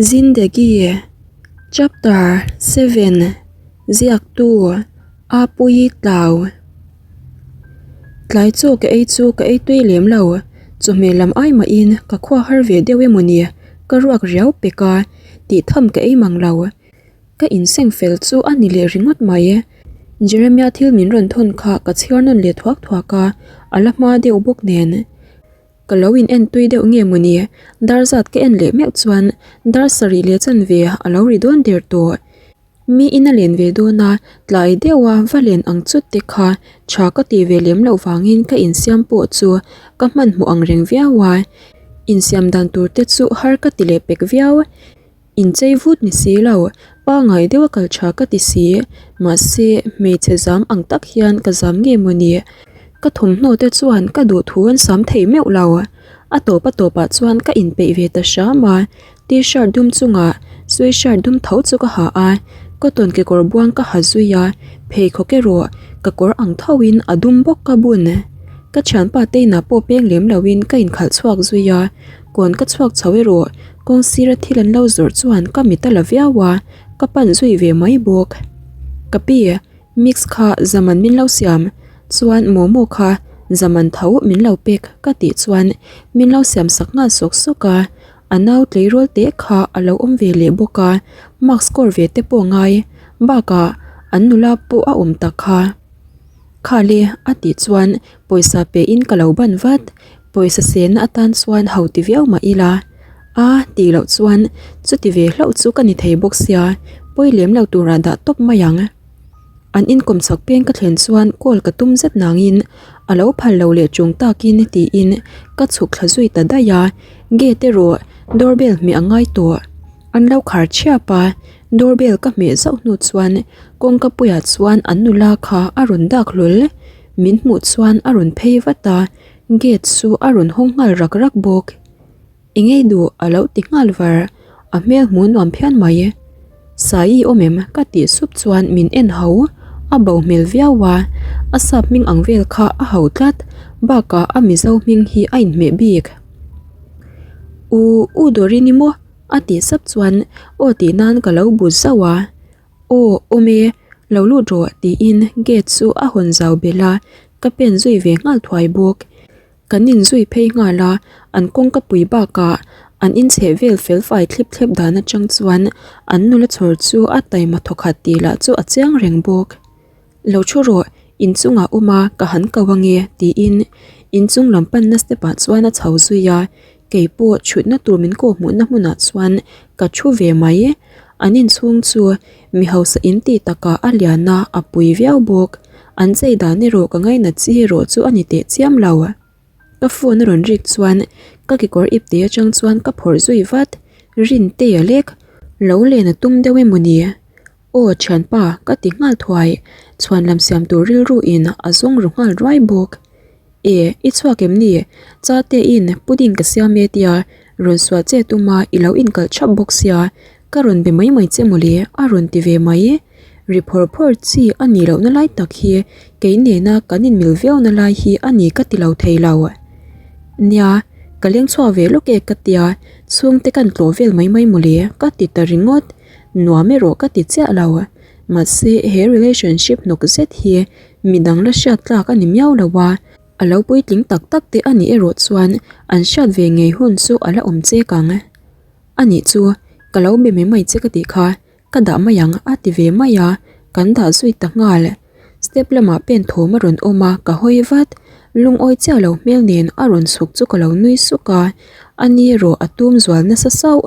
Zindagi Chapter 7 Ziaktu Apuii Tlau Tlai chaw ka ei chu ka ei tui lem lo, chawhmeh lam ai mahin ka khua har ve deuh emaw ni, ka ruak riau pek a, tih tham ka ei mang lo. Ka inseng fel chu a ni leh ringawt mai. Jeremia thil min rawn thawn kha ka chhiar nawn leh thuak thuak a, a la hma deuh bawk nen. Ka lo in en tui deuh nge mawni? Dar zat ka en leh meuh chuan dar sarih leh chanve a lo ri dawn der tawh. Mi in a len ve dawn a, tlai deuh a va len ang chut te kha tha ka ti ve lem loh vangin ka insiam pawh chu ka hmanhmawh ang reng viau a. Insiam dan tur te chu har ka ti leh pek viau. Inchei vut ni si lo, pangai deuh a kal tha ka ti si. Mahse, hmeichhe zam ang tak hian ka zam nge maw ni? Ka thawmhnaw te chuan ka duh thu an sam thei meuh lo. A tawp a tawpah chuan ka inpeih ve ta hram a, t-shirt dum chungah sweatshirt dum tho chu ka ha a, cotton kekawr buang ka ha zui a, pheikhawk erawh ka kawr ang thoin a dum bawk ka bun. Ka thianpa te inah pawh peng lem loin ka inkhalh chhuak zui a, Kawn ka chhuak chho erawh kawng sira thil an lo zawrh chuan ka mit a la viau a, ka pan zui ve mai bawk. Ka pi, mix kha zaman min lo siam, chuan momo kha zaman tho min lo pek ka tih chuan min lo siam sak nghal sawk sawk a, a nau tleirawl te kha a lo awm ve leh bawk a, mark score ve te pawh ngai, bakah an nula pawh a awm tak kha. Khale a tih chuan pawisa pe in ka lo ban vat, Pawisa sehna atan chuan ho ti viau mah ila, a tih loh chuan chuti ve hlauh chu ka ni thei bawk sia, pawi lem lo turah dah tawp mai ang. An inkawm chak peng ka thlen chuan call ka tum zet nangin a lo phal lo leh chung takin tiin ka chhuk thla zui ta daih a, gate erawh doorbell hmeh a ngai tawh. An lo khar thiap a, doorbell ka hmeh zauh hnu chuan kawngka puiah chuan an nula kha a rawn dak hlawl. Min hmuh chuan a rawn phei vat a, Gate chu a rawn hawng nghal rak rak bawk. I ngei duh a lo ti nghal var, a hmel hmuh nuam phian mai. Saii awm em ka tih sup chuan min en ho, a bo hmel viau a, a sap hming ang vel kha a ho tlat, bakah a mizo hming hi a inhmeh bik. U, U Dorini maw? a tih sap chuan aw tih nan ka lo bu zauh a. Aw, awm e, lo lut rawh tiin gate chu a hawn zau belh a, ka pen zui ve nghal thuai bawk. Kan inzui phei nghal a, an kawngka pui bakah an inchheh vel fel fai thlip thlep dan atang chuan an nula chhawr chu a taima thawkhat tih lah chu a chiang reng bawk. Lo thu rawh, inchungah awm a, ka han ko ange tiin inchung lam panna step ah chuan a chho zui a, kei pawh chhutna tur min kawh hmuhna hmunah chuan ka thu ve mai. An inchhung chu mi hausa in tih takah a lian a, a pui viau bawk. An chei dan erawh ka ngainat chi erawh chu a ni teh chiam lo. Ka phone a rawn rik chuan ka kekawr ip te atang chuan ka phawrh zui vat. Rintei a lek. Lo len a tum deuh emaw ni? Aw thianpa ka ti nghal thuai. Chhuan lam siam tur rilru in a zawng ru nghal ruai bawk. E, i chhuak em ni? Chate in pudding ka siam e tia rawn suah che tuma i lo inkalh thap bawk sia, ka rawn be mai mai che mawle a rawn ti ve mai. Ri phawr phawr chi a nih lohna lai tak hi kei nena kan inmil viauna lai hi a ni ka ti lo thei lo. Nia, ka leng chhuak ve lawk e ka tia, chhungte kan tlawh vel mai mai mawle ka ti ta ringawt. Nuam erawh ka ti chiah lo. Mahse he relationship hnawk zet hi Midang la hriat tlak a ni miau lo a, a lo puitling tak tak te a nih erawh chuan an hriat ve ngei hun chu a la awm chek ang. A nih chu, ka lo be mai mai che ka tih kha, ka dah mai ang a ti ve mai a, kan dah zui ta nghal. Step lamah pen thawm a rawn awm a, ka hawi vat. Lungawi chiah lo hmel nen a rawn chhuk chu ka lo nui suk a, a ni erawh a tum zual nasa sauh.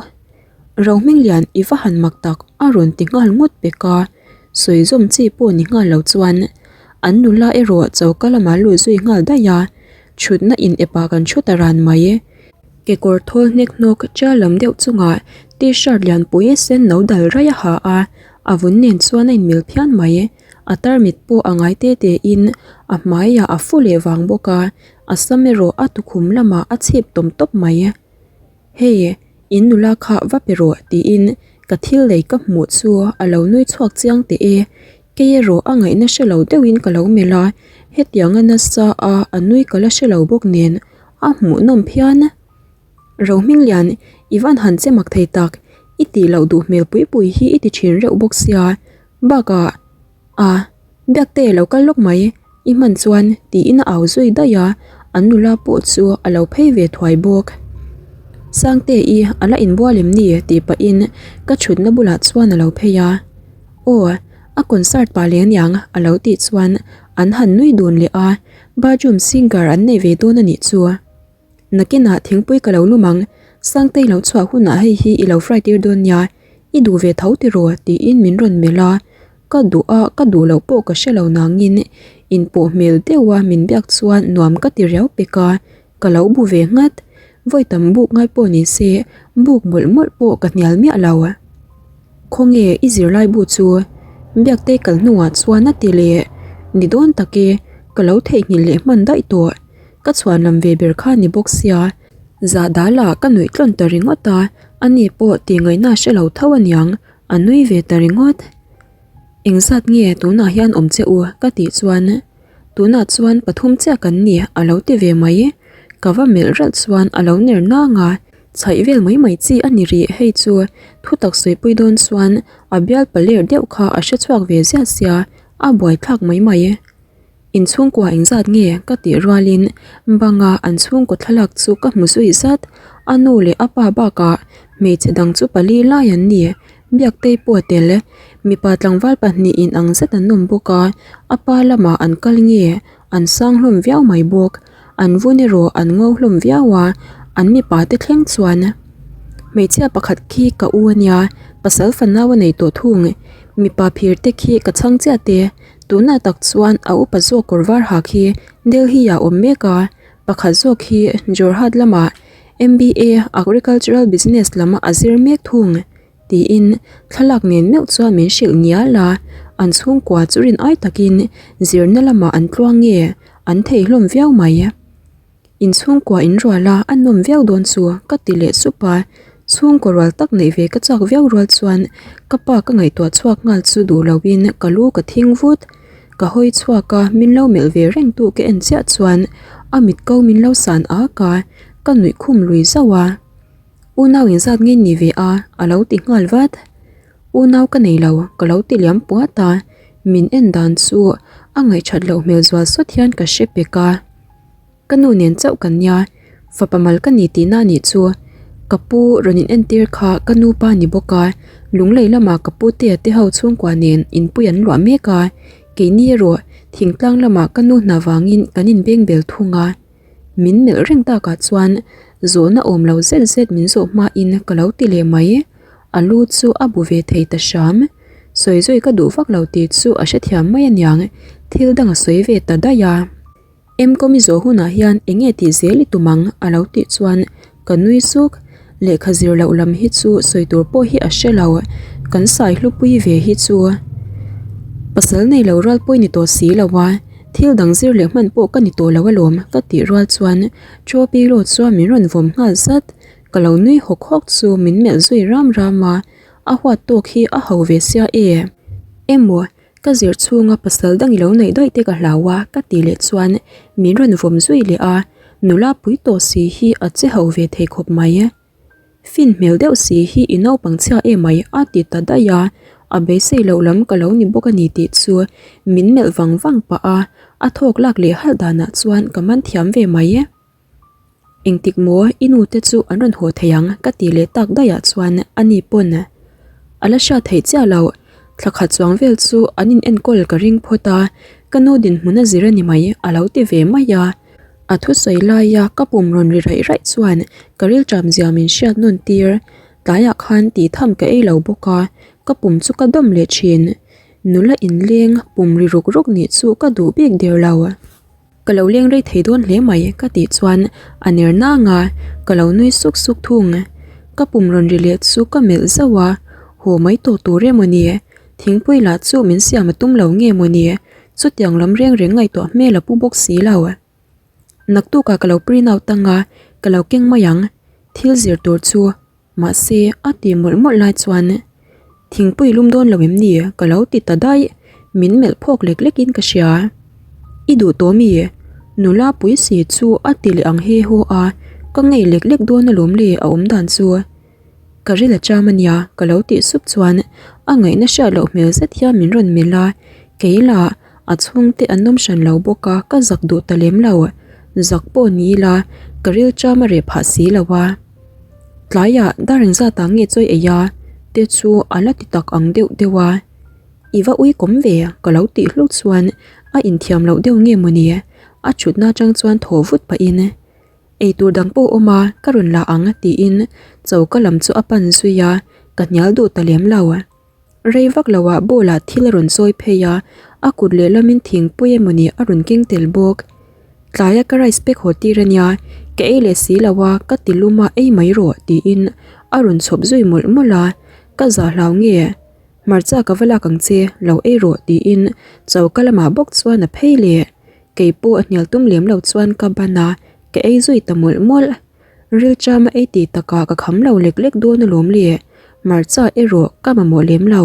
Rohminglian i va han mak tak a rawn ti nghal ngawt pek a. Sawi zawm chi pawh ni nghal lo chuan an nula erawh choka lamah lut zui nghal daih a, thutna in epah kan thu ta ran mai. Kekawr thawl hnek hnawk ṭial lam deuh chungah t-shirt lianpui sen no dal raih a ha a, a vun nen chuan a inmil phian mai. A tarmit pawh a ngai te te in a hmaiah a fu leh vang bawk a, a sam erawh a tukhum lamah a chhip tawm tawp mai. Hei, in nula kha va pe rawh tiin ka thil lei ka hmuh chu a lo nui chhuak chiang teh e. Kei erawh a ngaihna hre lo deuhin ka lo melh a, hetianga nasa a a nui ka la hre lo bawk nen a hmuhnawm phian. Rohminglian, i van han che mak thei tak, I tih loh duh hmel pui pui hi i ti thin reuh bawk sia, bakah a Biakte lo kal lawk mai, i hman chuan tiin a au zui daih a, an nula pawh chu a lo phei ve thuai bawk. Sangte i a la inbual em ni tih pahin ka thutna bulah chuan a lo phei a, Aw, a concert pah leh aniang a lo tih chuan an han nui dun leh a, bathroom singer an nei ve dawn a nih chu. Nakinah thingpui ka lo lum ang, Sangtei lo chhuah hunah hei hi i lo fry tir dawn nia, i duh ve tho tiraw tiin min rawn melh a, ka duh a ka duh loh pawh ka hre lo nangin inpawh hmel deuha min biak chuan nuam ka ti riau pek a, ka lo bu ve nghat. Vawi tam buk ngai pawh ni se buk mawlh mawlh pawh ka hnial miah lo. Khawnge i zirlai bu chu? Biaktei kal hnuah chuan a ti leh, Ni dawn tak e, ka lo theihnghilh leh hman daih tawh. Ka chhuanlam ve ber kha ni bawk sia, zah dal ah ka nuih tlawn ta ringawt a, ani pawh tih ngaihna hre lo tho aniang, a nui ve ta ringawt. Engzat nge tunah hian awm che u? ka tih chuan, Tunah chuan pathum chiah kan ni a lo ti ve mai. Ka va melh ralh chuan a lo ner nang a, chhaih vel mai mai chi a ni rih hei chu thutak sawipui dawn chuan a bial paler deuh kha a hre chhuak ve ziah sia, a buaithlak mai mai. Inchhungkua engzat nge ka tih rualin banga an chhungkaw thlalak chu ka hmu zui zat. A nu leh a pa bakah hmeichhe dang chu pali lai an ni. Biaktei pawh a tel. Mipa tlangval pahnihin ang zet an awm bawk a, a pa lamah an kal nge an sang hlawm viau mai bawk. An vun erawh an ngo hlawm viau a, an mipa te thleng chuan hmeichhia pakhat khi ka u a nia, pasal fanau a nei tawh thung. Mipa phir te khi ka chhang chiah te. Tunah tak chuan a upa zawk kawr var ha khi Delhi ah awm mek a, pakhat zawk hi Jorhat lamah M_B_A Agricultural Business lam a zir mek thung tiin thlalak nen meuh chuan min hrilh ngial a, an chhungkua chu rin ai takin zirna lamah an tluang nge an thei hlawm viau mai. Inchhungkua in rual a, a nawm viau dawn chu ka ti leh sup a, chhungkaw rual tak neih ve ka chak viau rual chuan ka pa ka ngaihtuah chhuak nghal chu duh lo in ka lu ka thing vut. Ka hawi chhuak a, min lo melh ve reng tu ka en chiah chuan a mit ko min lo san ak a, ka nuih khum lui zauh a. Unau inzat ngei ni ve a, a lo ti nghal vat. Unau ka nei lo, ka lo ti liam puat a, min en dan chu a ngaihṭhat loh hmel zual sawt hian ka hre pek a. Ka nu nen chauh kan nia, fapa mal ka ni tihna anih chu. Ka pu rawn in entir kha ka nu pa ni bawk a, Lunglei lamah ka pu te te ho chhungkua nen inpui an luah mek a, keini erawh thingtlang lamah ka nu hna vangin kan inbeng bel thung a. Min melh reng takah chuan zawhna awm lo zet zet min zawh hmain ka lo ti leh mai. A lu chu a bu ve thei ta hram. Sawi zui ka duh vak lo tih chu a hrethiam mai aniang, thil dang a sawi ve ta daih a. Emkawmi zawh hunah hian eng nge tih zel i tum ang a lo tih chuan ka nui suk. Lehkha zir loh lam hi chu sawi tur pawh hi a hre lo, kan sai hlupui ve hi chu pasal nei lo rual pawh i ni tawh si lo a, thil dang zir leh hman pawh ka ni tawh lo alawm ka tih rual chuan Tropy road chuan min rawn vawm nghal zat. Ka lo nui hawk hawk chu min melh zui ram ram a, a huat tawk hi a ho ve sia e. Emaw Ka zir chhunga pasal dang i lo neih daih te ka hlau a ka tih leh chuan min rawn vawm zui leh a, nula pui tawh si hi a che ho ve thei khawp mai. Fin hmel deuh si hi i naupang chhia emai a ti ta daih a, a beisei loh lam ka lo ni bawk a ni tih chu min melh vang vang pah a, a thawk lak leh halh danah chuan ka man thiam ve mai. Engtik maw i nu te chu an rawn haw thei ang ka ti leh tak daih ah chuan a ni pawn a la hriat theih chiah loh. Thla khat chuang vel chu an in enkawl ka ring phawt a, ka nu dinhmun a zir a ni mai a lo ti ve mai a. A thusawi laia ka pum rawn ri raih raih chuan ka rilṭam zia min hriat nawn tir. Tlaiah khan tih tham ka ei lo bawk a, ka pum chu ka dawm leh ṭhin. Nula inleng pum ri ruk ruk nih chu ka duh bik der lo. Ka lo leng rei thei dawn hle mai ka tih chuan a ner nang a, ka lo nui suk suk thung. Ka pum rawn ri leh chu ka melh zauh a, haw mai tawh tur emaw ni? Thingpui lah chu min siam a tum lo nge maw ni? Chutiang lam reng reng ngaihtuah hmel a pu bawk si lo. Naktukah ka lo print out ang a, ka lo keng mai ang. Thil zir tur chu Mahse, a ti mawlh mawlh lai chuan thingpui lum dawn lo em ni ka lo ti ta daih, min melh phawk lek lek in ka hria. I duh tawh mi? Nula pui si chu a ti leh ang he haw a, ka ngei lek lek dawn alawm le a awm dan chu. Ka ril a cham ania ka lo tih sup chuan a ngaihna hriat loh hmel zet hian min rawn melh a, kei lah a chhungte an awm hran lo bawk a ka zak duh ta lem lo, zak pawh ni ila ka ril cham a reh phah si lo a. Tlaiah dar engzat ah nge chawi ei a te chu a la ti tak ang deuh deuh a, I va ui kawm ve ka lo tih hluk chuan a inthiam loh deuh nge mawni a thutna atang chuan thaw vut pahin. Eitur dang pawh awm a, ka rawn la ang tiin choka lam chu a pan zui a, ka hnial duh ta lem lo. Rei vak lo ah bowl ah thil a rawn chawi phei a, a kut lehlamin thingpui emawni a rawn keng tel bawk. Tlaia ka rice pack haw tir ania, ka ei leh si lo a, ka ti lum a ei mai rawh tiin a rawn chhawp zui mawlh mawlh a, ka zah hlau nge? Hmarcha ka va lak ang che, lo ei rawh tiin choka lamah bawk chuan a phei leh. Kei pawh a hnial tum lem lo chuan ka ban a, ka ei zui ta mawlh mawlh. Rilchama ei tih takah ka kham lo lek lek dawn alawm le, hmarcha erawh ka mamawh lem lo.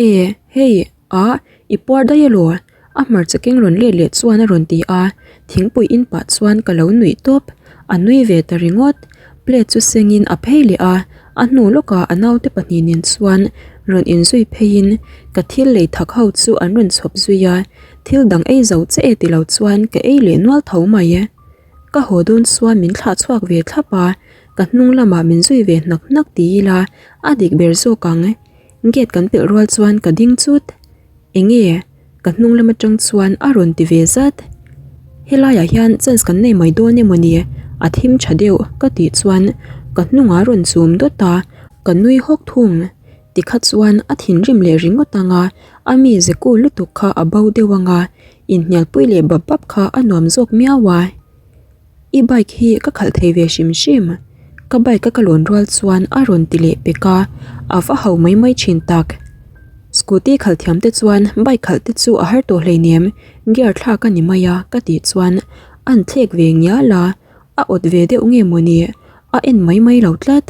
E, hei, ah, i puar daih alaw? A hmarcha keng rawn let leh chuan a rawn ti a, thingpui in pah chuan ka lo nuih tawp. A nui ve ta ringawt. Plate chu sengin a phei leh a, a hnu lawkah a naute pahnih nen chuan rawn inzui pheiin ka thil lei thak ho chu an rawn chhawp zui a. Thil dang ei zo che e ti lo chuan ka ei leh nual tho mai e. Ka haw dawn chuan min thlah chhuak ve thlap a, ka hnung lamah min zui ve hnak hnak ti ila a dik ber zawk ang. Gate kan pelh rual chuan ka ding chut. Enge? Ka hnung lam atang chuan a rawn ti ve zat. Helaiah hian chance kan nei mai dawn emaw ni? A thim tha deuh ka tih chuan ka hnungah a rawn chum dawt a, ka nui hawk thung. Tikha chuan a thinrim leh ringawt ang a, a mi ze cool lutuk kha a bo deuh ang a, inhnialpui leh bap bap kha a nuam zawk miau a. I bike hi ka khalh thei ve hrim hrim, ka bike a ka lawn rual chuan a rawn ti leh pek a, a va ho mai mai thin tak. Scooty khalh thiam te chuan bike khalh te chu a har tawh hleinem, gear thlak a ni mai a ka tih chuan an thlek ve ngial a, a awt ve deuh nge mawni, a en mai mai lo tlat.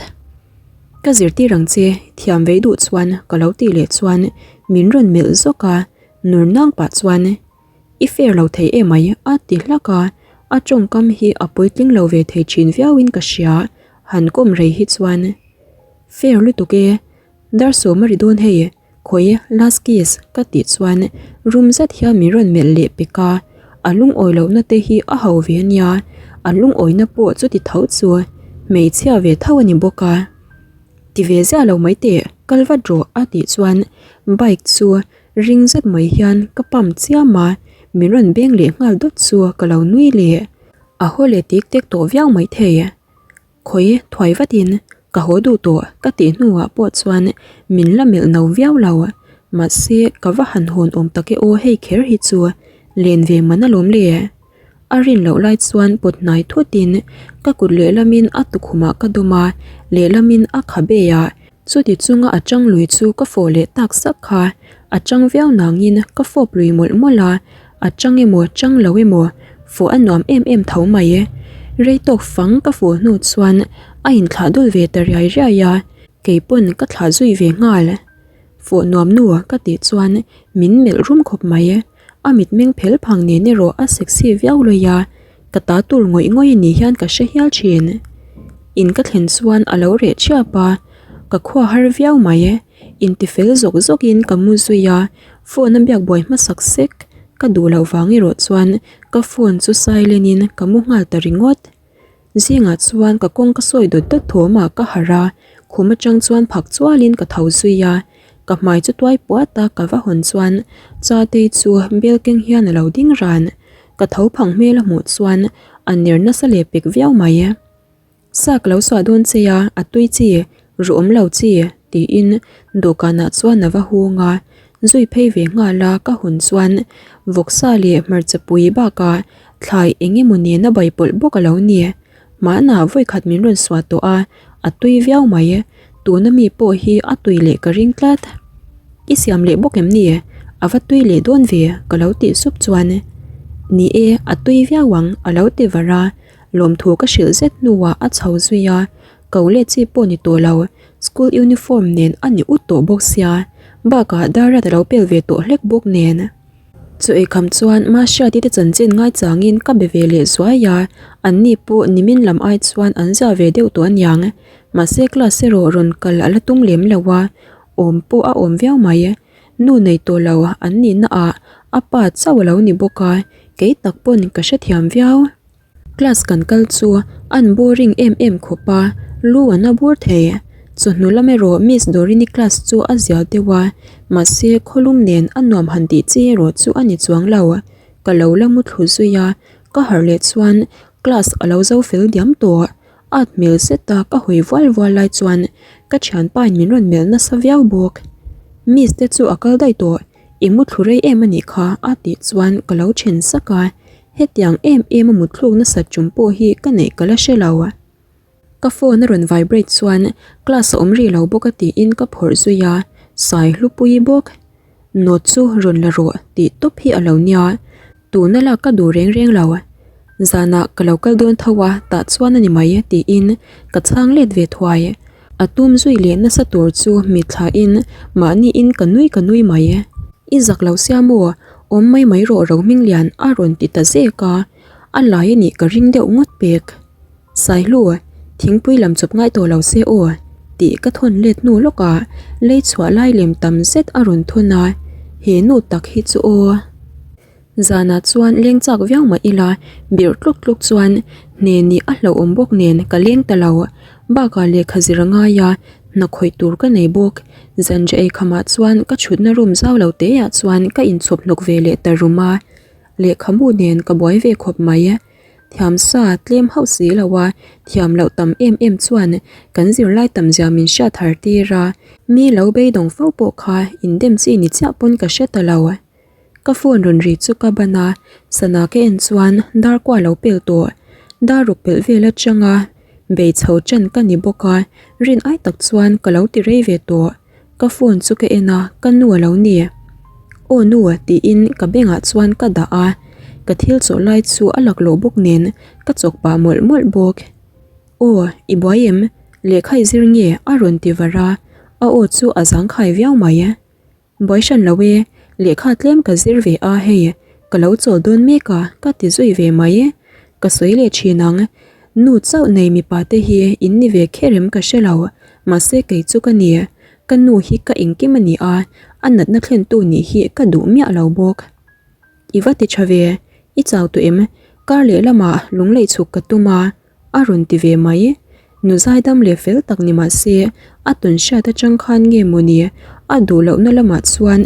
Ka zirtir ang che, thiam vei duh chuan ka lo tih leh chuan min rawn melh zawk a, nur nang pah chuan I fair lo thei emai a ti hlak a, a tawngkam hi a puitling lo ve thei thin viauin ka hria, han kawm rei hi chuan Fair lutuk e, dar sawm a ri dawn hei. Khawi last kiss ka tih chuan rum zet hian min rawn melh leh pek a, a lungawi lohna te hi a ho ve ania, a lungawina pawh chuti tho chu hmeichhia ve tho a ni bawk a. Ti ve ziah lo mai teh, kal vat rawh a tih chuan bike chu ring zet mai hian ka pump chiam a, min rawn beng leh nghal dawt chu ka lo nui leh. A haw leh tik tek tawh viau maithei. Khawi thuai vatin ka haw duh tawh ka tih hnuah pawh chuan min la melh no viau lo. Mahse ka va han hawn awm tak e aw hei kher hi chu len ve man alawm le. A rin loh lai chuan pawt hnai thutin ka kut lehlamin a tukhumah ka dawm a, lehlamin a khabe a. Chuti chunga a chang lui chu ka fawh leh tak sak kha, a chang viau nangin ka fawp lui mawlh mawlh a, a chang emaw chang lo emaw fawh a nuam em em tho mai. Rei tawk fang ka fawh hnu chuan a inthlah dul ve ta riai riai a, kei pawn ka thlah zui ve nghal. Fawh nuam nu ka tih chuan min melh rum khawp mai. A mitmeng phel phang nen erawh a sexy viau lawih a, ka ta tur ngawih ngawih ni hian ka hre hial thin. In ka thlen chuan a lo reh thiap a, ka khua har viau mai. Intifel zawk zawkin ka mu zui a, phone a biak buai hmasak sek ka duh loh vang erawh chuan ka phone chu silent in ka mu nghal ta ringawt. Zingah chuan ka kawng ka sawi dawt dawt thawmah ka harh a, khum atang chuan phak chualin ka tho zui a, ka hmai chu tuai puat a ka va hawn chuan Chatei chu bel keng hian a lo ding ran, ka tho phang hmel a hmuh chuan a ner nasa leh pek viau mai. Sa ka lo suah dawn che a, a tui chi, ruh awm lo chi tiin dawhkanah chuan a va hung a, zui phei ve nghal a ka hawn chuan vawksa leh hmarcha pui bakah Thlai eng emaw nena bai pawlh bawk a lo ni. Hmanah vawikhat min rawn suah tawh a, a tui viau mai. Tuna mi pawh hi a tui leh ka ring tlat. I siam leh bawk em ni? A va tui leh dawn ve ka lo tih sup chuan. Ni e, a tui viau ang a lo ti var a. Lawmthu ka hrilh zet hnuah a chho zui a, ko leh chi pawh ni tawh lo. School uniform nen a ni ut tawh bawk sia. Bakah dar a lo pel ve tawh hlek bawk nen. Chu eikham chuan Mahriati te chanchin ngaichangin ka be ve leh zuai a, anni pawh nimin lam ai chuan an zia ve deuh tawh aniang. Mahse class erawh rawn kal a la tum lem lo a, awm pawh a awm viau mai. Nu nei tawh lo an nihna ah a pa chauh a lo ni bawk a, kei tak pawn ka hrethiam viau. Class kan kal chu an boring em em khawp a, lu an a bur thei. Chawhnu lam erawh Miss Dorini class chu a zia deuh a, mahse khawlum nen a nuam han tih chi erawh chu a ni chuang lo. Ka lo la mu thlu zui a, ka harh leh chuan class a lo zo fel diam tawh. At hmel zet a ka hawi vual vual lai chuan ka thianpa in min rawn melh nasa viau bawk. Miss te chu a kal daih tawh, i mu thlu rei em a nih kha a tih chuan ka lo then sak a, hetiang em em a mutthluk nasat tum pawh hi ka neih ka la hre lo. Ka phone a rawn vibrate chuan class a awm rih lo bawk a tiin ka phawrh zui a, sai hlupui bawk. Note chu rawn la rawh tih tawp hi a lo nia. Tuna lak ka duh reng reng lo. Zanah ka lo kal dawn tho a, tah chuan a ni mai tiin ka chhang let ve thuai. A tum zui leh nasa tur chu mitthlain mahniin ka nui ka nui mai. I zak lo sia maw? Awm mai mai rawh Rohminglian a rawn ti ta zek a, a lai a nih ka ring deuh ngawt pek. Saihlu, thingpui lam chawp ngai tawh lo se aw tih ka thawn let hnu lawkah lei chhuah lai lem tam zet a rawn thawn a, he nu tak hi chu aw. Zanah chuan leng chak viau mah ila birh tluk tluk chuan hne nih a hlauhawm bawk nen ka leng ta lo. Bakah lehkha zir a ngai a, hna khawih tur ka nei bawk. Zanriah ei khamah chuan ka chhutna room zau lo te ah chuan ka inchhawp hnawk ve leh ta rum a, lehkhabu nen ka buai ve khawp mai. Thiam sa tlem hauh si lo a, thiam loh tam em em chuan kan zirlai tam zia min hriat thar tir a, mi lo beidawng fo pawh kha indem chi ni chiah pawn ka hre ta lo. Ka phone rawn ri chu ka ban a, sana ka en chuan dar kua lo pel tawh. Dar ruk pelh vel atanga bei chho tan ka ni bawk a, rin ai tak chuan ka lo ti rei ve tawh. Ka phone chu ka en a, ka nu a lo ni. Aw nu tiin ka bengah chuan ka dah a, ka thil chawh lai chu a laklawh bawk nen ka chawk pah mawlh mawlh bawk. Aw i buai em? Lehkha i zir nge? a rawn ti var a, a aw chu a zangkhai viau mai. Buai hran lo e, lehkha tlem ka zir ve a hei, ka lo chawl dawn mek a ka ti zui ve mai. Ka sawi leh thin ang, nu chauh nei mipa te hi in ni ve kher em ka hre lo, mahse kei chu ka ni, ka nu hi ka engkim a ni a, a natna thlentu nih hi ka duh miah lo bawk. I va ti tha ve, i chau tawh em, kar lehlamah lungleih chhuk ka tum a. A rawn ti ve mai. Nu zaidam leh fel tak ni mah se, a tawn hriat atang khan nge mawni a duh lohna lamah chuan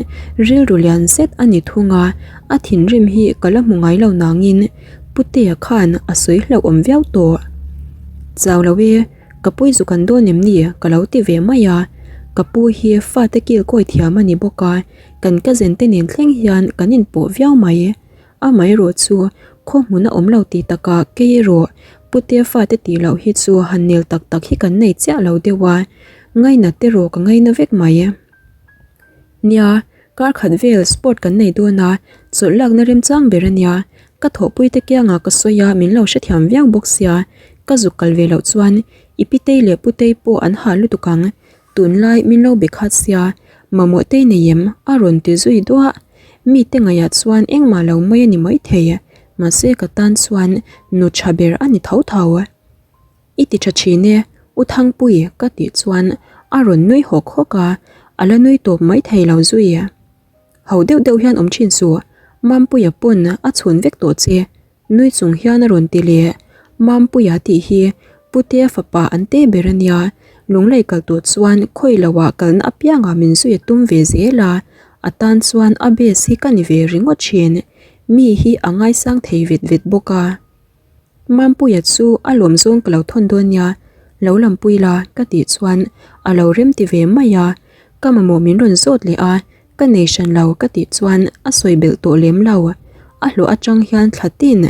rilru lian zet a ni thung a, a thinrim hi ka la hmu ngai lo nangin Putea khan a sawi hlauhawm viau tawh. Chau lo e, ka pui zu kan dawn em ni ka lo ti ve mai a, ka pu hi fate kil kawi thiam a ni bawk a, kan cousin te nen thleng hian kan inpawh viau mai. Amaherawh chu khaw hmun a awm lo tih takah kei erawh Putea fate tih loh hi chu han nel tak tak hi kan nei chiah lo deuh a, ngainat erawh ka ngaina vek mai. Nia, kar khat vel sport kan nei dawn a, chawlh lakna remchang ber a nia, ka thawhpui te kiangah ka sawi a min lo hrethiam viau bawk sia, ka zuk kal ve loh chuan i pitei leh putei pawh an hah lutuk ang, tunlai min lo be khat sia, mamawh tei nei em? a rawn ti zui duah. Mite ngaihah chuan engmah lo mai a ni maithei, mahse ka tan chuan nu tha ber a ni tho tho. I ti tha thin e, U Thangpui ka tih chuan a rawn nui hawk hawk a, a la nui tawp maithei lo zui. Ho deuh deuh hian awm thin suh, Mampuia pawn a chhun vek tawh che, Nui chung hian a rawn ti leh, Mampuia tih hi Putea fapa an te ber a nia, Lunglei kal tawh chuan khawi loah kalna apiangah min zui a tum ve zel a, a tan chuan a base hi ka ni ve ringawt thin, mi hi a ngaisang thei vet vet bawk a. Mampuia chu a lawm zawng ka lo thawn dawn nia, lo lampui la ka tih chuan a lo rem ti ve mai a, ka mamawh min rawn zawt leh a, Ka nei hran lo ka tih chuan a sawi belh tawh lem lo. A hlawh atang hian thla tin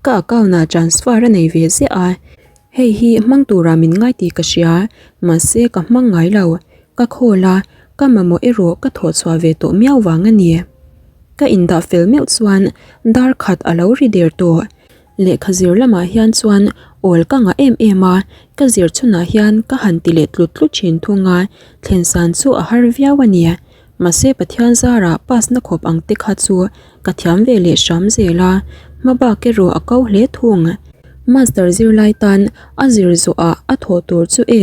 ka account ah transfer a nei ve ziah a, hei hi hmang tura min ngai tih ka hria, mahse ka hmang ngai lo. Ka call a, ka mamawh erawh ka thawh chhuah ve tawh miau vang a ni. Ka indah fel meuh chuan dar khat a lo ri der tawh. Lehkha zir lamah hian chuan awl ka ngah em em a, ka zir chhunah hian ka han ti leh tlut tlut thin thung a, thlen san chu a har viau a ni. Mahse Pathian zarah pass na khawp ang te kha chu ka thiam ve leh hram zel a, hma bak erawh a ko hle thung. Master zirlai tan a zir zawhah a thawh tur chu e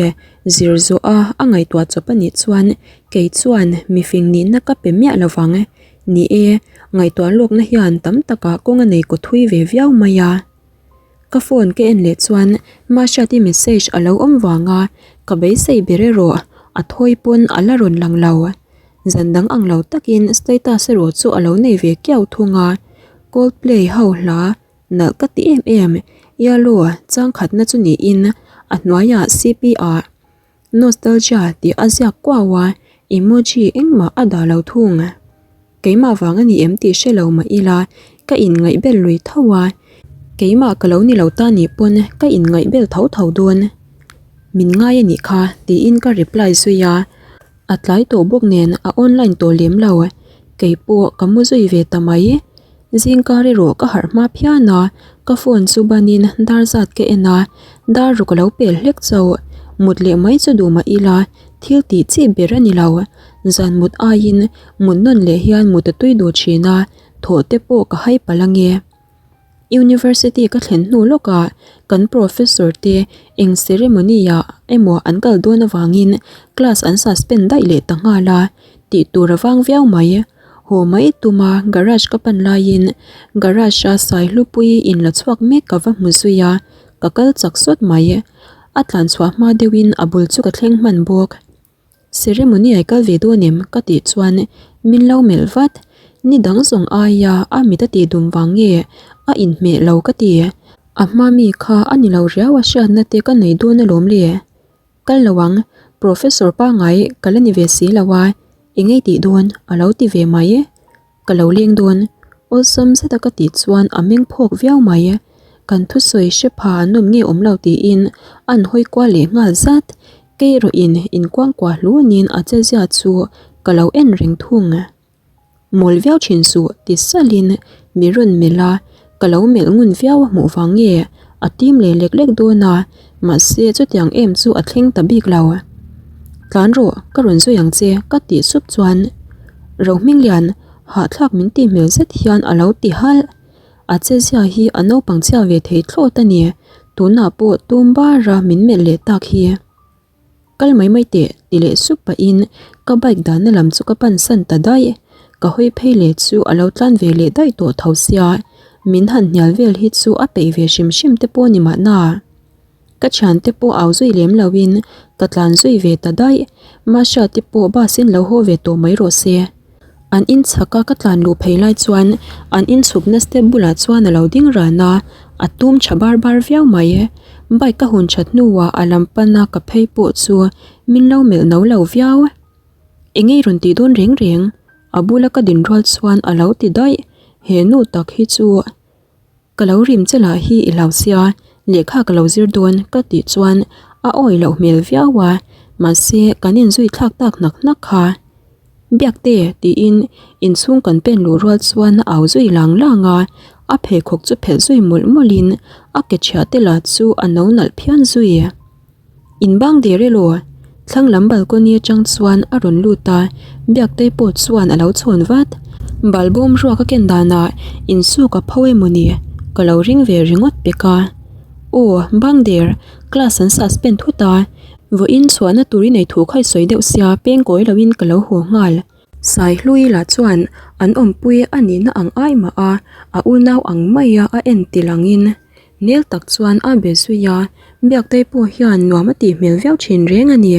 zir zawh a a ngaihtuah chawp a nih chuan kei chuan mifing nihna ka pe miah lo vang. Ni e, ngaihtuah lawkna hian tam takah kawng a nei kaw thui ve viau mai a. Ka phone ka en leh chuan Mahriati message a lo awm vang a, ka beisei ber erawh a thawi pawn a la rawn lang lo. Zan dang ang lo takin status erawh chu a lo nei ve kiau thung a, Coldplay ho hla nalh ka ti em em, Yellow changkhatna chu niin a hnuaiah CP-ah Nostalgia tih a ziak kuau a, emoji engmah a dah lo thung. Keimah vang a ni em tih hre lo mah ila, ka inngaih bel lui tho a, keimah ka lo ni lo ta nih pawn ka inngaih bel tho tho dawn. Min ngai a nih kha tiin ka reply zui a, a tlai tawh bawk nen a online tawh lem lo, keipawh ka mu zui ve ta mai. Zingkar erawh ka harh hma phian a, ka phone chu banin dar zat ka en a, dar ruk a lo pel hlek chauh. Mut leh mai chu duh mah ila, thil tih chi ber a ni lo. Zan mut aiin mut nawn leh hian mut a tui duh thin a, thawh te pawh ka hai palh ange. University ka thlen hnu lawkah kan professor te eng ceremony ah emaw an kal dawn avangin class an suspend daih leh ta nghal a, tih tur a vang viau mai. Haw mai tuma garage ka pan laiin garage a Saihlupui in la chhuak mek ka va hmu zui a, ka kal chak sawt mai. A tlan chhuah hma deuhin a bul chu ka thleng hman bawk. Ceremony ai kal ve dawn em? ka tih chuan min lo melh vat. Ni dang zawng aia a mit a tih dum vang nge a inhmeh lo ka ti. A hma mi kha a ni lo riau a hriatna te ka nei dawn alawm le. Kal lo ang, Professor pangngai ka la ni ve si lo a, eng ei tih dawn a lo ti ve mai. Ka lo leng dawn, awlsam zeta ka tih chuan a meng phawk viau mai. Kan thusawi hre pha an awm nge awm lo tiin an hawi kual leh nghal zat. Kei erawhin inkuangkuah hlunin a chezia chu ka lo en reng thung. Mawl viau thin suh ti salin mi rawn melh a, ka lo melh ngun viau a hmuh vang nge a tim leh lek lek dawn a, mahse chutiang em chu a thleng ta bik lo. Tlan rawh, ka rawn zui ang che ka tih sup chuan Rohminglian hahthlak min tih hmel zet hian a lo ti halh. A chezia hi a naupang chhia ve thei thlawt a ni, tunah pawh tum bara min melh leh tak hi. Kal mai mai teh ti leh sup pahin ka bike dahna lam chu ka pan san ta daih. Ka hawi phei leh chu a lo tlan ve leh daih tawh tho sia, min han hnial vel hi chu a peih ve hrim hrim te pawh a ni mahna. Ka thiante pawh au zui lem loin ka tlan zui ve ta daih. Masha te pawh bus in lo haw ve tawh mai rawh se. An in chhak a ka tlan luh phei lai chuan an in chhukna step bulah chuan a lo ding ran a, a tum tha bar bar viau mai. Bike ka hun that hnuah a lam pana ka phei pawh chu min lo melh no lo viau. Eng ei rawn tih dawn reng reng? A bula ka din rual chuan a lo ti daih. He nu tak hi chu. Ka lo rim che lah hi i hlau sia, lehkha ka lo zir dawn ka tih chuan a awi loh hmel viau a, mahse kan inzui thlak tak hnak hnak kha. Biakte tiin inchhung kan pen luh rual chuan a au zui lang lang a, a pheikhawk chu phelh zui mawlh mawlhin a ke chhiah te lah chu a no nalh phian zui. In bang der elaw? Thlang lam balcony atang chuan a rawn lut a, Biaktei pawh chuan a lo chhawn vat. Balbawm ruak a ken danah insuk a pho emaw ni? Ka lo ring ve ringawt pek a. Aw, bang der, class an suspend thut a, vawiin chhuahna tur i nei thu kha i sawi deuh sia pengkawi loin ka lo haw nghal. Saihlui lah chuan an awmpui a nihna ang ai mah a, a unau ang maia a en ti langin Nel tak chuan a be zui a, Biaktei pawh hian nuam a tih hmel viau thin reng a ni.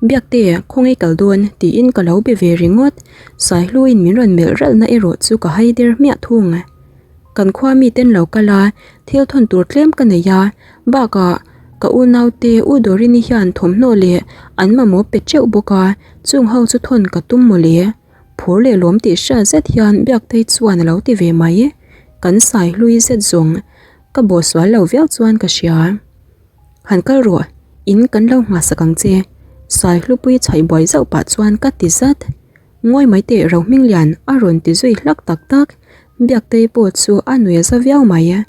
Biakte, khawngaih kal dawn tiin ka lo be ve ringawt, Saihluin min rawn melh ralhna erawh chu ka hai der hmiah thung. Kan khua miten lo kal a, thil thawn tur tlem ka nei a, bakah ka unaute U Dorini hian thawmhnaw leh an mamawh pe teuh bawk a, chung ho chu thawn ka tum mawle. Phur leh lawm tih hriat zet hian Biaktei chuan a lo ti ve mai. Kan sai hlui zet zawng ka bawh sual lo viau chuan ka hria. Han kal rawh, in kan lo nghahsak ang che. Sai hlupui chhaih buai zauh pah chuan ka ti zat. Ngawi mai teh Rohminglian a rawn ti zui hlak tak tak. Biaktei pawh chu a nui a za viau mai.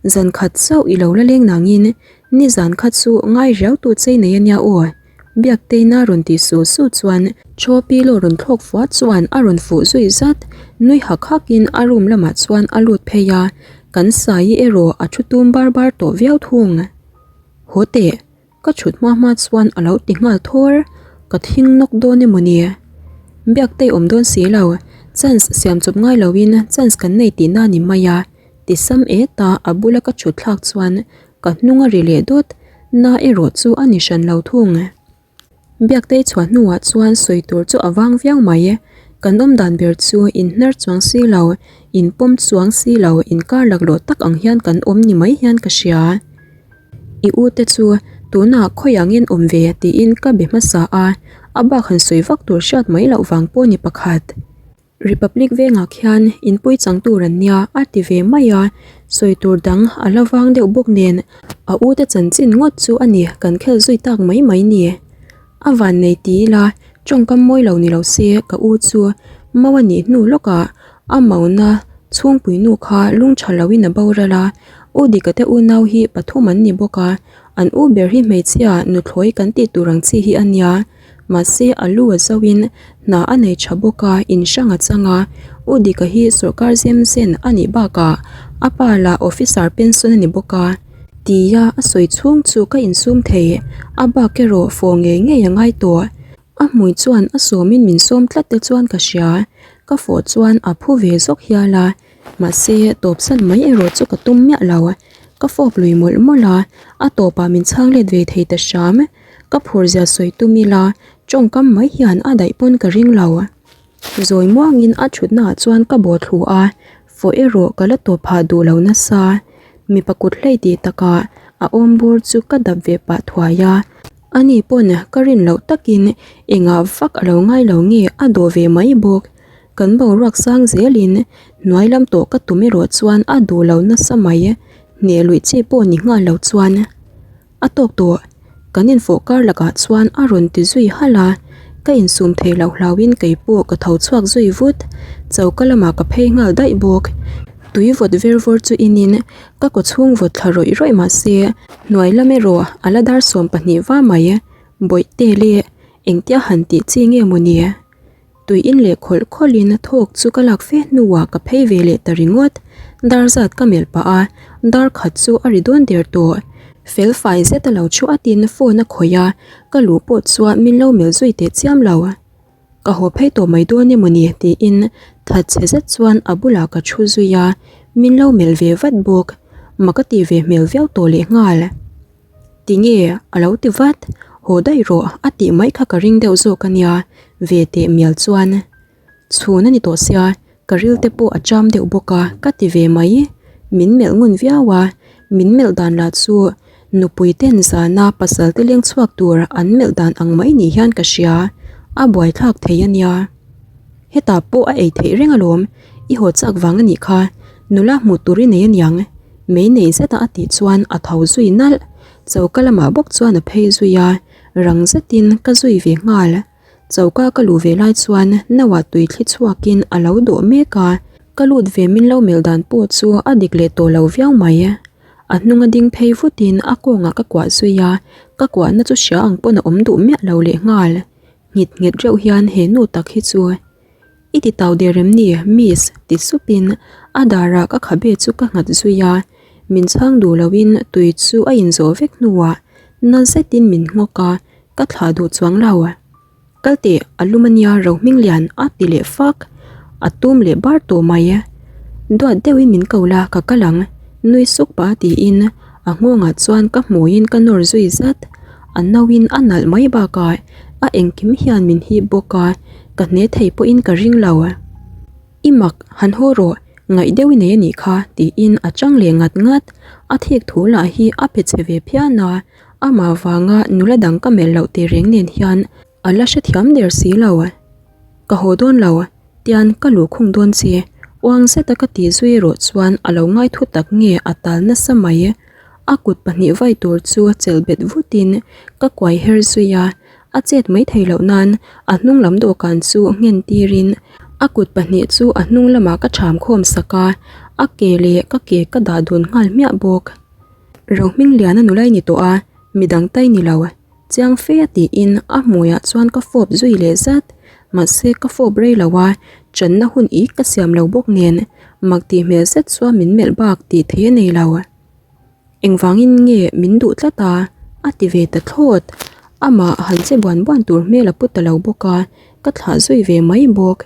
Zan khat chauh i lo la leng nangin nizan kha chu ngai riau tu chei nei a nia aw, Biakteina rawn tih su su chuan Chaw pilo rawn thlawk fuat chuan a rawn fuh zui zat, nui hak hakin a room lamah chuan a lut phei a. Kan Saii erawh a thu tum bar bar tawh viau thung. Haw teh, ka thut hma hma chuan a lo ti nghal thawr, ka thing nawk dawn emaw ni? Biaktei awm dawn si lo, chance siam chawp ngai loin chance kan nei tihna a ni mai a, ti sam et a a bula ka thut thlak chuan ka hnung a ri leh dawt, na erawh chu a ni hran lo thung. Biaktei chhuah hnuah chuan sawi tur chu a vang viau mai. Kan awm dan ber chu inhnar chuang si lo, inpawm chuang si lo, inkar laklawh tak ang hian kan awm ni mai hian ka hria. I u te chu tunah khawi angin awm ve tiin ka be hmasa a, a bak han sawi vak tur hriat mai loh vang pawh ni pakhat. Republic vengah khian inpui chang tur an nia a ti ve mai a, sawi tur dang a la vang deuh bawk nen a u te chanchin ngawt chu a ni kan khel zui tak mai mai ni. A vannei ti ila tawngkam mawi lo ni lo se ka u chu mau a nih hnu lawkah a mauna chhungpui nu kha lung tha loin a boral a, U Dika te unau hi pathum an ni bawk a, an u ber hi hmeichhia nuthlawi kan tih tur ang chi hi a nia. Mahse a lu a zoin hna a nei tha bawk a, in hrang a chang a. U Dika hi sawrkar zem zen a nih bakah a pa lah officer pension a ni bawk a. Tia a sawi chhung chu ka insum thei, a bak erawh fawh ngei ngei a ngai tawh. A hmui chuan a sawmin min sawm tlat te chuan ka hria, ka fawh chuan a phu ve zawk hial a. Mahse tawpsan mai erawh chu ka tum miah lo, ka fawp lui mawlh mawlh a, a tawpah min chhang let ve thei ta hram. Ka phur zia sawi tum ila, tawngkam mai hian a daih pawn ka ring lo. Zawi muangin a thutnaah chuan ka bawh thlu a, fawh erawh ka la tawp phah duh lo nasa. Mipa kut hlei tih takah a awm bur chu ka dap ve pah thuai a. Ani pawn ka rin loh takin engah vak a lo ngai lo nge a dawh ve mai bawk. Kan boruak sang zelin hnuai lam tawh ka tum erawh chuan a duh lo nasa mai. Hneh luih chi pawh ni nghal lo chuan. A tawk tawh, kan infawh kar lakah chuan a rawn ti zui halh a, ka insum thei loh hlauhin kei pawh ka tho chhuak zui vut, choka lamah ka phei nghal daih bawk. Tui vawt ver vawr chu inin ka kaw chhung vawt thla rawih rawih mah se, hnuai lam erawh a la dar 12 va mai, bawihte leh engtia han tih chi nge maw ni? Tui in leh khawlh khawlhin thawk chu ka lak fe hnuah ka phei ve leh ta ringawt. Dar zat ka melh pah a, dar khat chu a ri dawn der tawh. Fel fai zet a lo thu atin phone a khawih a, ka luh pawh chuan min lo melh zui teh chiam lo. Ka haw phei tawh mai dawn emaw ni tiin thatchhe zet chuan a bulah ka thu zui a, min lo melh ve vat bawk. Mak a tih ve hmel viau tawh lehnghal. Tinge? a lo ti vat. Haw daih rawh a tih mai kha ka ring deuh zawk a nia, ve teh mial chuan. Chhun a ni tawh sia, ka ril te pawh a cham deuh bawk a, ka ti ve mai. Min melh ngun viau a, min melh dan lah chu nupui ten zana pasal te leng chhuak tur an melh dan ang mai ni hian ka hria, a buaithlak thei a nia. Hetah pawh a ei theih reng alawm, i haw chak vang a nih kha, nula hmuh tur i nei aniang. Mei nei zeta a tih chuan a tho zui nalh. Choka lamah bawk chuan a phei zui a, rang zetin ka zui ve nghal. Choka ka luh ve lai chuan nauah tui thli chhuakin a lo dawh mek a, ka lut ve min lo melh dan pawh chu a dik leh tawh lo viau mai. A hnunga ding phei vutin a kawngah ka kuah zui a, ka kuahna chu hria ang pawn a awm duh miah lo lehnghal. Nghet nghet reuh hian he nu tak hi chu. I ti tau der em ni, miss? ti supin a darah ka khabe chu ka nghat zui a, min chhang duh loin tui chu a inzawh vek hnuah na zetin min nghawk a, ka thlah duh chuang lo. Kal teh, a lum ania Rohminglian a ti leh fak, a tum leh bar tawh mai. Duat deuhin min ko la, ka kal ang, nui suk pah tiin a nghawngah chuan ka hmuiin ka nawr zui zat. A nauin a nalh mai bakah a engkim hian min hip bawk a, ka hne thei pawhin ka ring lo. I mak, han haw rawh, ngaih deuh i nei a nih kha, tiin a chang leh ngat ngat. A thik thu lah hi a pe chhe ve phian a, amah vanga nula dang ka melh loh tehreng nen hian a la hrethiam der si lo. Ka haw dawn lo, tian ka luh khung dawn che, uang zeta ka tih zui erawh chuan a lo ngai thu tak nge a tal nasa mai. A kut pahnih vai tur chu chelh bet vutin ka kuai her zui a, a chet mai thei loh nan a hnung lam dawhkan chu nghen tirin a kut pahnih chu a hnung lamah ka ṭham khawm sak a, a ke leh ka ke ka dah dun nghal hmiah bawk. Rohmingliana nula i ni tawh a, midang tai ni lo. Chiang fe a tiin a hmuiah chuan ka fawp zui leh zat. Mahse ka fawp rei lo a, Channa hun ik ka siam lo bawk nen mak tih hmel zet chuan min melh bak tih theih a nei lo. Engvangin nge min duh tlat a? A ti ve ta thlawt. Amah han che buan buan tur hmel a pu ta lo bawk a, ka thlah zui ve mai bawk.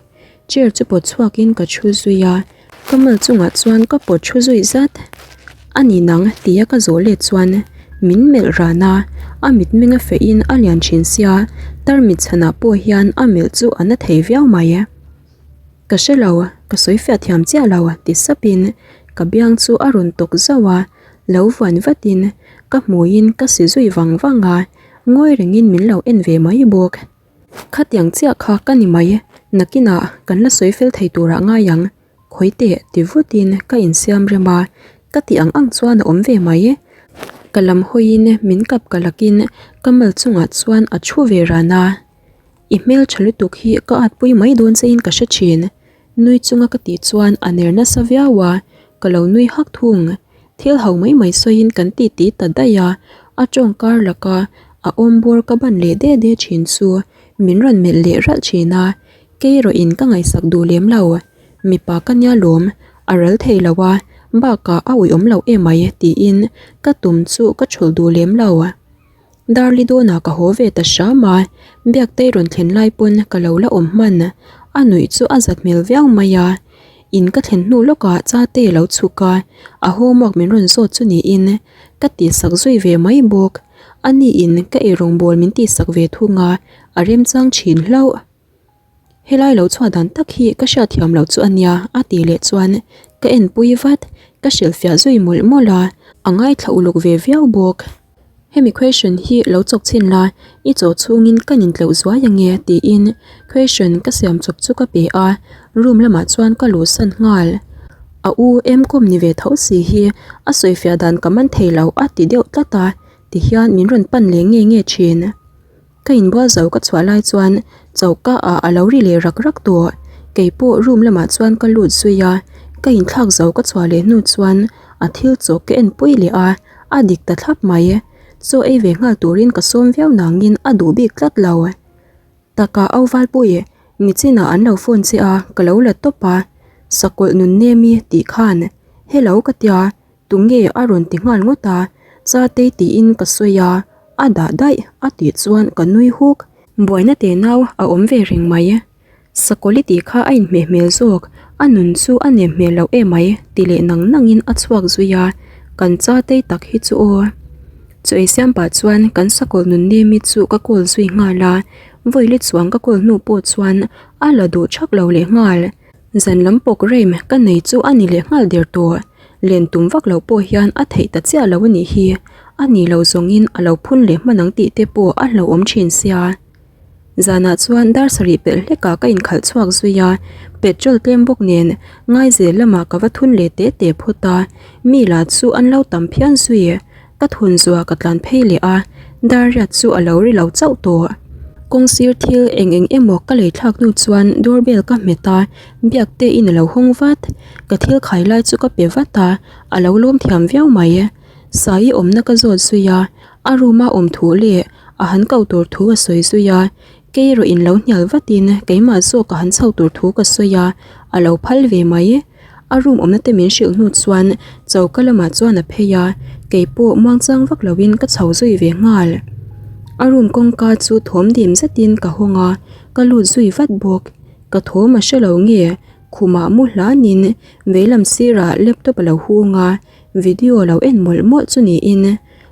Chair chu pawt chhuakin ka thu zui a, ka mal chungah chuan ka pawt thu zui zat. A ni nang tia ka zawh let chuan min melh ran a, a mitmeng a fehin a lian thin sia, tarmit chhanah pawh hian a melh chu a na thei viau mai. Ka hre lo, ka sawi fiah thiam chiah lo ti sapin ka biang chu a rawn tawk zauh a, lo vuan vatin ka hmuiin ka si zui vang vang a, ngawi rengin min lo en ve mai bawk. Khatiang chiah kha ka ni mai, nakinah kan la sawi fel thei turah ngai ang, khawi teh ti vutin ka insiam rem a, ka tih ang ang chuan a awm ve mai. Ka lam hawiin min kap ka lakin ka mal chungah chuan a thu ve ran a. I hmeltha lutuk hi ka atpui mai dawn che in ka hre thin. Nui chunga ka tih chuan a ner nasa viau a, ka lo nui hak thung. Thil ho mai mai sawiin kan ti ti ta daih a, a tawng kar laka a awm bawr ka ban leh de de thin chu min rawn melh leh ralh thin a, kei erawh in ka ngaihsak duh lem lo. Mipa ka nia lawm, a ral thei lo a, bakah a uiawm loh emai tiin ka tum chu ka thulh duh lem lo. Darli dawnah ka haw ve ta hram a, Biaktei rawn thlen lai pawn ka lo la awm hman. A nuih chu a zat hmel viau mai a. In ka thlen hnu lawkah Cate a lo chhuk a, a homework min rawn zawt chu niin ka tihsak zui ve mai bawk. A niin ka eirawngbawl min tihsak ve thung a, a remchang thin hlauh. Helai lo chhuah dan tak hi ka hriatthiam loh chu a nia a tih leh chuan ka enpui vat, ka hrilhfiah zui mawlh mawlh a, a ngaithla uluk ve viau bawk. Hemi question hi lo chawk chhin la, i chaw chhungin ka nintleuh zuai ange tiin question ka siam chawp chu ka pe a, room lamah chuan ka luhsan nghal. A u Mcom ni ve tho si hi a sawifiah dan ka man thei lo a ti deuh tlat a, tihian min rawn pan leh nge nge thin. Ka inbual zo ka chhuah lai chuan choka ah a lo ri leh rak rak tawh. Keipawh room lamah chuan ka lut zui a, ka inthlak zo ka chhuah leh hnu chuan a thil chawk ka en pui leh a, a dik ta thlap mai. Chaw ei ve nghal turin ka sawm viau nangin a duh bik tlat lo. Taka au Valpui, nichinah an lo phone che a, ka lo la tawp a, sakawlh nun nemi tih khan hello ka tia, Tunge a rawn ti nghal ngawt a, Chatei tiin ka sawi a, a dah daih a tih chuan ka nui huk. Buaina te nau a awm ve reng mai. Sakawli tih kha a inhmeh hmel zawk, a nun chu a nem hmel loh emai ti leh nang nangin a chhuak zui a, kan Chatei tak hi chu aw. Chaw ei siam pah chuan kan sakawlh nun nemi chu ka call zui nghal a, vawili chuang ka call hnu pawh chuan a la duh thak lo leh nghal. Zan lam pawk rem ka nei chu a ni leh nghal der tawh. Len tum vak lo pawh hian a theih ta chiah lo a nih hi. A ni lo zawngin a lo phun leh hman ang tih te pawh a hlauhawm thin sia. Zanah chuan dar sarih pelh hlekah ka inkhalh chhuak zui a, petrol tlem bawk nen Ngaizel lamah ka va thun leh teh teh phawt a, mi lah chu an lo tam phian zui. Ka thun zuah ka tlan phei leh a, dar riat chu a lo ri lo chauh tawh. Kawng sir thil eng eng emaw ka lei thlak hnu chuan doorbell ka hmet a, biak te in a lo hawng vat. Ka thil khai lai chu ka pe vat a, a lo lawm thiam viau mai. Sai awmna ka zawt zui a, a room a awm thu leh a han ko tur thu a sawi zui a, kei erawh in lo hnial vatin keimah zawk a han chho tur thu ka sawi a, a lo phal ve mai. A room awmna te min hrilh hnu chuan choka lamah chuan a phei a, keipawh muangchang vak loin ka chho zui ve nghal. A room kawngka chu thawm dim zetin ka hawng a, ka lut zui vat bawk. Ka thawm a hre lo nge, khumah mu hlanin veilam sirah laptop a lo hung a, video a lo en mawlh mawlh chu niin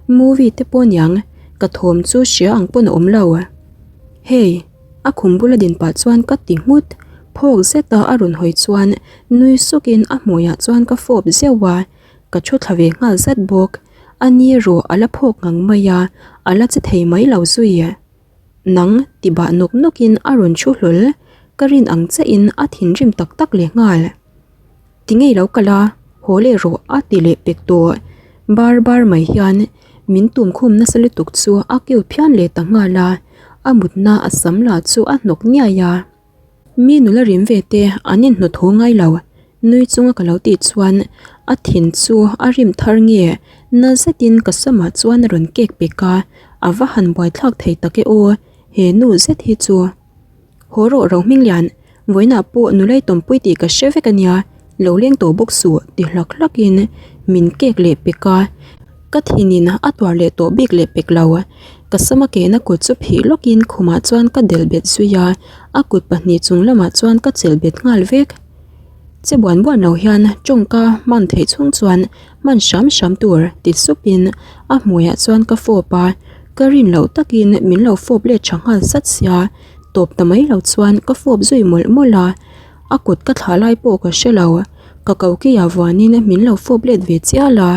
movie te pawh aniang ka thawm chu hria ang pawn a awm lo. Hey! A khum bula din pah chuan ka ti nghut, phawk zeta a rawn hawi chuan nui sukin a hmuiah chuan ka fawp zeuh a, ka thu thla ve nghal zat bawk. A ni erawh a la phawk ngang mai a, a la che thei mai lo zui. Nang ti bah nawk nawkin a rawn thu hlawl, ka rin ang chiahin a thinrim tak tak leh nghal. Ti ngei lo kal a, haw leh rawh a ti leh pek tawh. Bar bar mai hian min tum khum nasa lutuk chu a keu phian leh ta nghal a, a mutna a sam lah chu a hnawk ngiai a. Mi nula rim ve te an inhnawt haw ngai lo, nui chunga ka lo tih chuan a thin chu a rim thar nge na zetin ka samah chuan a rawn kek pek a, a va han buaithlak thei tak e aw, he nu zet hi chu. Haw rawh Rohminglian. Vawiinah pawh nula i tawmpui tih ka hre vek a nia, lo leng tawh bawk suh ti hlak hlak in min kek leh pek a, ka thinin a tuar leh tawh bik leh pek lo. Ka sama kehna kut chu phih lawk in khumah chuan ka delh bet zui a, a kut pahnih chung lamah chuan ka chelh bet nghal vek. Che buan buan lo hian tawngka hman theih chhung chuan hman hram hram tur ti sup in a hmuiah chuan ka fawp a, ka rin loh takin min lo fawp let tha nghal zat sia, tawp ta mai lo chuan ka fawp zui mawlh mawlh a, a kut ka thlah lai pawh ka hre lo, ka kokiah vuanin min lo fawp let ve chial a,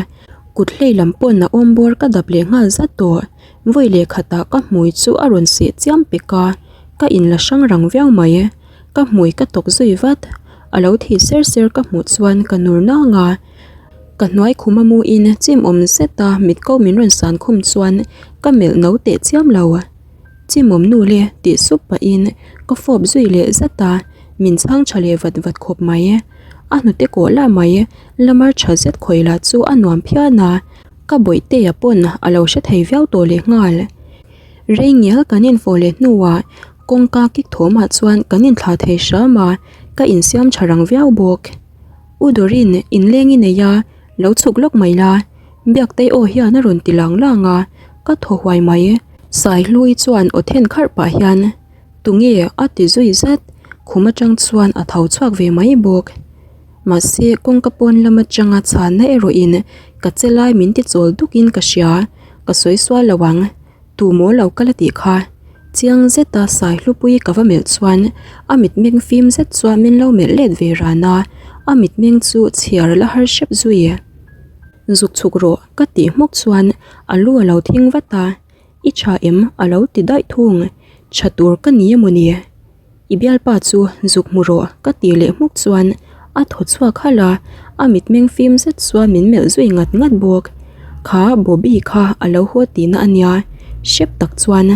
kut hlei lam pawn a awm bawr ka dap leh nghal zat tawh, vawi leh khatah ka hmui chu a rawn seh chiam pek a, ka inla hrang rang viau mai. Ka hmui ka tawk zui vat, a lo thi ser ser ka hmuh chuan ka nur nang a, ka hnuai khum a muin chim awm zet a mit ko min rawn san khum chuan ka melh no teh chiam lo. Chim awm nu le tih sup pahin ka fawp zui leh zat a, min chhang tha leh vat vat khawp mai. A hnute kawh lah mai, lamar tha zet khawih lah chu a nuam phian a, ka bawihtea pawn a lo hre thei viau tawh leh nghal. Rei ngial kan infawh leh hnuah kawngka kik thawmah chuan kan inthlah thei hram a, ka insiam tha rang viau bawk. U Dorin inleng i nei a, lo chhuk lawk mai la, Biaktei aw hian a rawn ti lang lang a, ka thaw huai mai. Saihlui chuan aw then kharh pah hian, Tunge? a ti zui zat, khum atang chuan a tho chhuak ve mai bawk. Mahse kawngka pawn lam atanga chhanna erawhin ka che lai min ti chawl dukin ka hria, ka sawi sual lo ang. Tu maw lo kal a tih kha? Chiang zeta Saihlupui ka va melh chuan a mitmeng fim zet chuan min lo melh let ve ran a, a mitmeng chu chhiar la har hrep zui. Zuk chhuk rawh ka tih hmawk chuan a lu a lo thing vat a, I tha em? a lo ti daih thung. Tha tur ka ni emawni? I bialpa chu zuk hmu rawh ka tih leh hmuk chuan a thaw chhuak halh a, a mitmeng fim zet chuan min melh zui ngat ngat bawk. Kha Bobby kha a lo haw tihna a nia, hrep tak chuan.